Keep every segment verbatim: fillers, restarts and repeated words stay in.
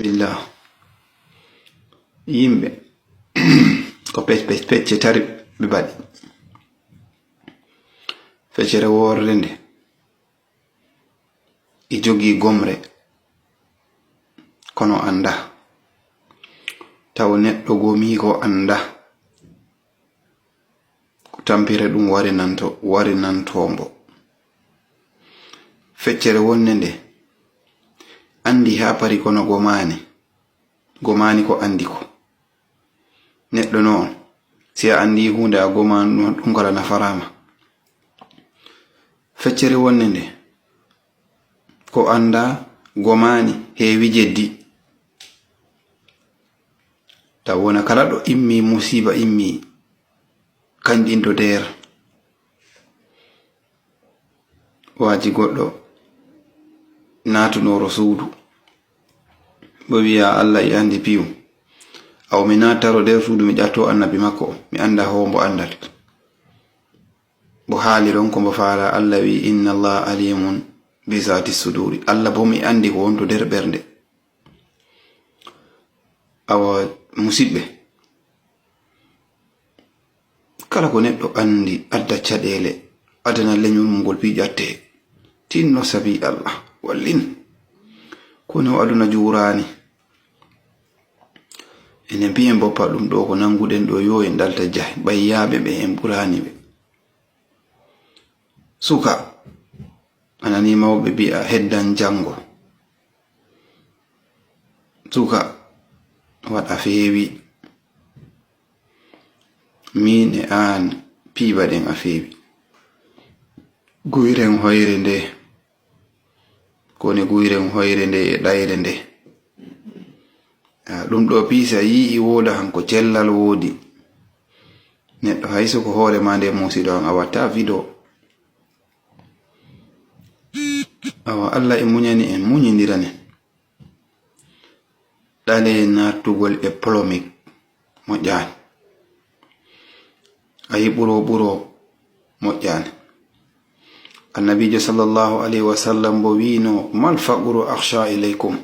Billah. Yimɓe ko pec pec pecce tari ɓe mbaɗi. Feccere woorde nde, i jogii gomre, kono annda. Taw neɗɗo gomii ko annda, ko tampere ɗum warinanto, warinanto mbo. Feccere wonde nde, anndi haa pari kono gomaani. Gomaani ko anndi ko. Neɗɗo noon, si a anndi huunde a gomaani ɗum, ɗum kala nafaraama. Feccere wonde nde, ko annda gomaani heewi jeddi. Taw wona kala ɗo immi musiiba immi, kañɗinto deer. Waaji goɗɗo naatunoro suudu, mbo wiya, "Allah e anndi piyu." Aw mi naataro nder suudu, mi ƴatto annabi makko, mi annda ho mbo anndata. Mbo haali ɗon ko mbo faala, Allah wi, "Inna Allah alimun bi zati suduri." Allah bo mi anndi ko wonto nder ɓernde. Awa, musiɓɓe, kala ko neɗɗo anndi adda caɗeele, adana leñol mum ngol fii ƴatte, tinno sabi Allah, wallin. Kono aduna juuraani. Enen mbiyen boppa ɗum ɗo ko nannguɗen ɗo, yo en ɗalta jahe, ɓay yaaɓe ɓe en ɓuraani ɓe. Suka, a nani mawɓe mbi'a heddan janngo. Suka, waɗa feewi. Miin e aan piibaɗen a feewi. Guyren hoyre nde, ko woni guyren hoyre nde e ɗayre nde. A, ɗum ɗo piisa yi'i wooda han ko cellal woodi. Neɗɗo hay so ko hoore ma nde muusiɗo an a watta video. Awa Allah e muñani en, muñindiranen. Ɗale nattugol e polémique moƴƴaani. A yi ɓuro ɓuro moƴƴaani. Annabiijo sallallahu alayhi wa sallam mbo wiino, "Mal faqru akhsha ilaykum."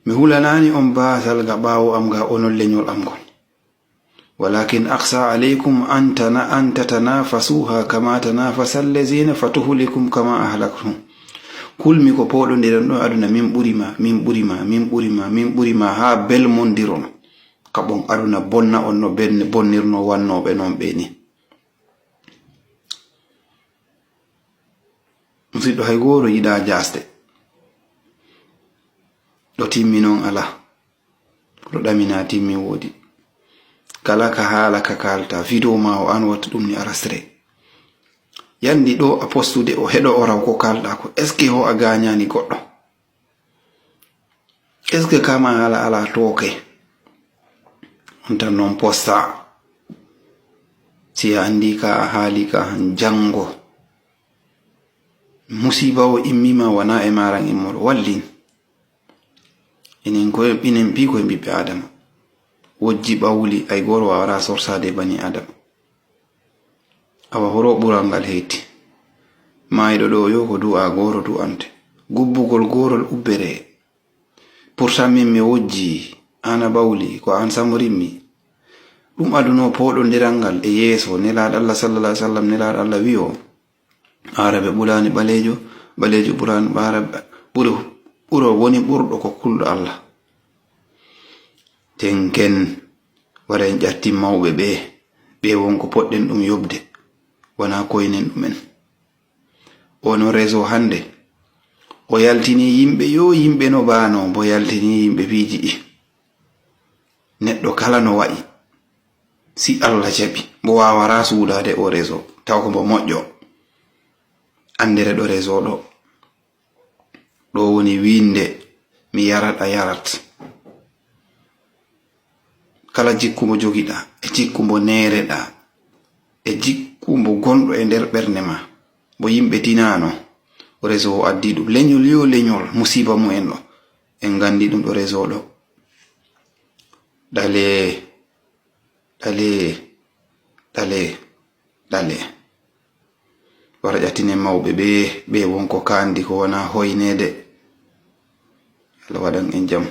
Mi hulanaani on baasal ga ɓaawo am ga onon leñol am ngol. "Walakin akhsha alaykum an tana-, an tatanafasuha kama tanafasa allazina fatuhlikum kama ahlaktum." Kulmi ko pooɗondiron ɗon aduna, "Min ɓuri ma, min ɓuri ma, min ɓuri ma, min ɓuri ma," haa belmondiron. Kaɓon aduna bonna on no ben-, bonnirno wannooɓe noon ɓe ni. Musiɗɗo, hay gooto yiɗaa jaasde. Ɗo timmi noon alaa. Ko ɗo ɗaminaa timmi woodi. Kala ka haala ka kaalta, video ma o an watta ɗum ni arastre. Yandi ɗo a postude o heɗo o raw ko kaalɗa ko. Est-ce que ho a gaañaani goɗɗo? Est-ce que kama haala alaa tooke? On tan noon posta. Si a anndi ka a haali ka han janngo. Musiba o immima wona e maran immoro. Wallin. Enen koye, enen mbi koye ɓiɓɓe Adama. Wojji ɓawli, ay goro wawara sorsaade bani Adama. Awa horo ɓural ngal heyti. Maayɗo ɗo yo ko du'a goro du'ante. Gubbugol gorol ubbere. Pourtant min mi wojji, an a ɓawli, ko an samorimmi. Ɗum aduno pooɗondiral ngal e yeeso, Nelaaɗo Allah sallallahu alaihi wasallam, Nelaaɗo Allah wi'o, Aarabe ɓulaani ɓaleejo, ɓaleejo ɓuraani Aarabe, ɓuri, ɓuro woni ɓurɗo ko kulɗo Allah. Tenken, wara en ƴatti mawɓe ɓe, ɓe won ko poɗɗen ɗum yoɓde, wona koynen ɗumen. Ono réseau hannde, o yaltini yimɓe, yo yimɓe no baano, mbo yaltini yimɓe piiji ɗi. Neɗɗo kala no wa'i. Si Allah jaɓi, mbo waawara suudaade o réseau, taw ko mbo moƴƴo. Anndere ɗo réseau ɗo. Ɗo woni wiinde, mi yarat, a yarat. Kala jikku mbo jogiɗa, e jikku mbo neereɗa, e jikku mbo gonɗo e nder ɓernde ma, mbo yimɓe tinano, réseau o addi ɗum. Leñol yo leñol, musiba mumen ɗo. En nganndi ɗum ɗo réseau ɗo. Ɗale, ɗale, ɗale, ɗale. Wara ƴattinen mawɓe ɓe, ɓe won ko kaandi ko wona hoyneede. Allah waɗan en jam.